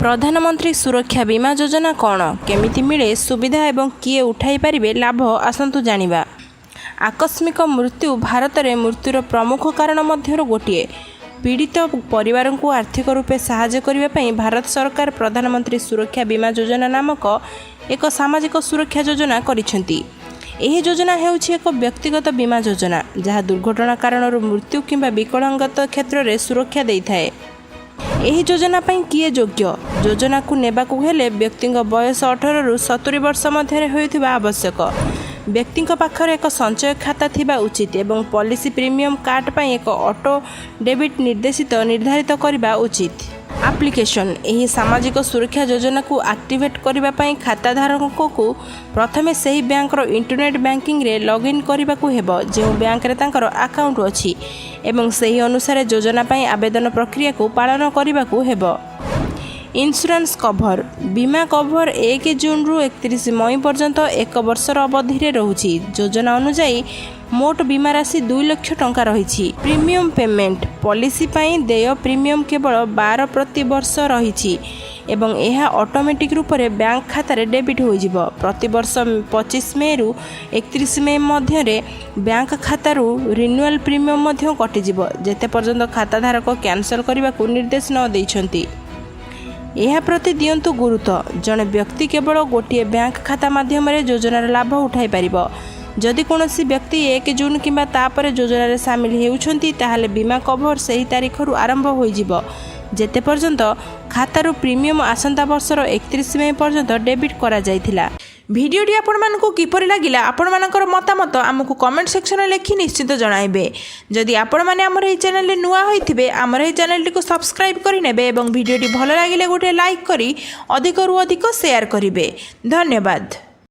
ପ୍ରଧାନମନ୍ତ୍ରୀ ସୁରକ୍ଷା ବୀମା ଯୋଜନା କ'ଣ, କେମିତି ମିଳେ ସୁବିଧା ଏବଂ କିଏ ଉଠାଇ ପାରିବେ ଲାଭ, ଆସନ୍ତୁ ଜାଣିବା। ଆକସ୍ମିକ ମୃତ୍ୟୁ ଭାରତରେ ମୃତ୍ୟୁର ପ୍ରମୁଖ କାରଣ ମଧ୍ୟରୁ ଗୋଟିଏ। ପୀଡ଼ିତ ପରିବାରଙ୍କୁ ଆର୍ଥିକ ରୂପେ ସାହାଯ୍ୟ କରିବା ପାଇଁ ଭାରତ ସରକାର ପ୍ରଧାନମନ୍ତ୍ରୀ ସୁରକ୍ଷା ବୀମା ଯୋଜନା ନାମକ ଏକ ସାମାଜିକ ସୁରକ୍ଷା ଯୋଜନା କରିଛନ୍ତି। ଏହି ଯୋଜନା ହେଉଛି ଏକ ବ୍ୟକ୍ତିଗତ ବୀମା ଯୋଜନା, ଯାହା ଦୁର୍ଘଟଣା କାରଣରୁ ମୃତ୍ୟୁ କିମ୍ବା ବିକଳାଙ୍ଗତା କ୍ଷେତ୍ରରେ ସୁରକ୍ଷା ଦେଇଥାଏ। ଏହି ଯୋଜନା ପାଇଁ କିଏ ଯୋଗ୍ୟ? ଯୋଜନାକୁ ନେବାକୁ ହେଲେ ବ୍ୟକ୍ତିଙ୍କ ବୟସ 18ରୁ 70 ବର୍ଷ ମଧ୍ୟରେ ହେଉଥିବା ଆବଶ୍ୟକ। ବ୍ୟକ୍ତିଙ୍କ ପାଖରେ ଏକ ସଞ୍ଚୟ ଖାତା ଥିବା ଉଚିତ ଏବଂ ପଲିସି ପ୍ରିମିୟମ୍ କାଟ ପାଇଁ ଏକ ଅଟୋ ଡେବିଟ୍ ନିର୍ଦ୍ଦେଶିତ ନିର୍ଦ୍ଧାରିତ କରିବା ଉଚିତ। ଆପ୍ଲିକେସନ୍: ଏହି ସାମାଜିକ ସୁରକ୍ଷା ଯୋଜନାକୁ ଆକ୍ଟିଭେଟ୍ କରିବା ପାଇଁ ଖାତାଧାରକଙ୍କୁ ପ୍ରଥମେ ସେହି ବ୍ୟାଙ୍କର ଇଣ୍ଟରନେଟ୍ ବ୍ୟାଙ୍କିଂରେ ଲଗ୍ଇନ୍ କରିବାକୁ ହେବ, ଯେଉଁ ବ୍ୟାଙ୍କରେ ତାଙ୍କର ଆକାଉଣ୍ଟ ଅଛି ଏବଂ ସେହି ଅନୁସାରେ ଯୋଜନା ପାଇଁ ଆବେଦନ ପ୍ରକ୍ରିୟାକୁ ପାଳନ କରିବାକୁ ହେବ। ଇନ୍ସୁରାନ୍ସ କଭର: ବୀମା କଭର 1 ଜୁନରୁ 31 ମଇ ପର୍ଯ୍ୟନ୍ତ ଏକ ବର୍ଷର ଅବଧିରେ ରହୁଛି। ଯୋଜନା ଅନୁଯାୟୀ ମୋଟ ବୀମା ରାଶି 2 ଲକ୍ଷ ଟଙ୍କା ରହିଛି। ପ୍ରିମିୟମ୍ ପେମେଣ୍ଟ: ପଲିସି ପାଇଁ ଦେୟ ପ୍ରିମିୟମ୍ କେବଳ 12 ପ୍ରତି ବର୍ଷ ରହିଛି ଏବଂ ଏହା ଅଟୋମେଟିକ୍ ରୂପରେ ବ୍ୟାଙ୍କ ଖାତାରେ ଡେବିଟ୍ ହୋଇଯିବ। ପ୍ରତିବର୍ଷ 25 ମେରୁ 31 ମେ ମଧ୍ୟରେ ବ୍ୟାଙ୍କ ଖାତାରୁ ରିନ୍ୟୁଆଲ୍ ପ୍ରିମିୟମ୍ ମଧ୍ୟ କଟିଯିବ, ଯେତେ ପର୍ଯ୍ୟନ୍ତ ଖାତାଧାରକ କ୍ୟାନସଲ୍ କରିବାକୁ ନିର୍ଦ୍ଦେଶ ନ ଦେଇଛନ୍ତି। ଏହା ପ୍ରତି ଦିଅନ୍ତୁ ଗୁରୁତ୍ୱ। ଜଣେ ବ୍ୟକ୍ତି କେବଳ ଗୋଟିଏ ବ୍ୟାଙ୍କ ଖାତା ମାଧ୍ୟମରେ ଯୋଜନାର ଲାଭ ଉଠାଇ ପାରିବ। ଯଦି କୌଣସି ବ୍ୟକ୍ତି 1 ଜୁନ କିମ୍ବା ତାପରେ ଯୋଜନାରେ ସାମିଲ ହେଉଛନ୍ତି, ତାହେଲେ ବୀମା କଭର ସେହି ତାରିଖରୁ ଆରମ୍ଭ ହୋଇଯିବ, ଯେତେ ପର୍ଯ୍ୟନ୍ତ ଖାତାରୁ ପ୍ରିମିୟମ୍ ଆସନ୍ତା ବର୍ଷର 31 ମେ ପର୍ଯ୍ୟନ୍ତ ଡେବିଟ୍ କରାଯାଇଥିଲା। ଭିଡ଼ିଓଟି ଆପଣମାନଙ୍କୁ କିପରି ଲାଗିଲା, ଆପଣମାନଙ୍କର ମତାମତ ଆମକୁ କମେଣ୍ଟ ସେକ୍ସନରେ ଲେଖି ନିଶ୍ଚିତ ଜଣାଇବେ। ଯଦି ଆପଣମାନେ ଆମର ଏହି ଚ୍ୟାନେଲରେ ନୂଆ ହୋଇଥିବେ, ଆମର ଏହି ଚ୍ୟାନେଲଟିକୁ ସବସ୍କ୍ରାଇବ୍ କରିନେବେ ଏବଂ ଭିଡ଼ିଓଟି ଭଲ ଲାଗିଲେ ଗୋଟିଏ ଲାଇକ୍ କରି ଅଧିକରୁ ଅଧିକ ସେୟାର କରିବେ। ଧନ୍ୟବାଦ।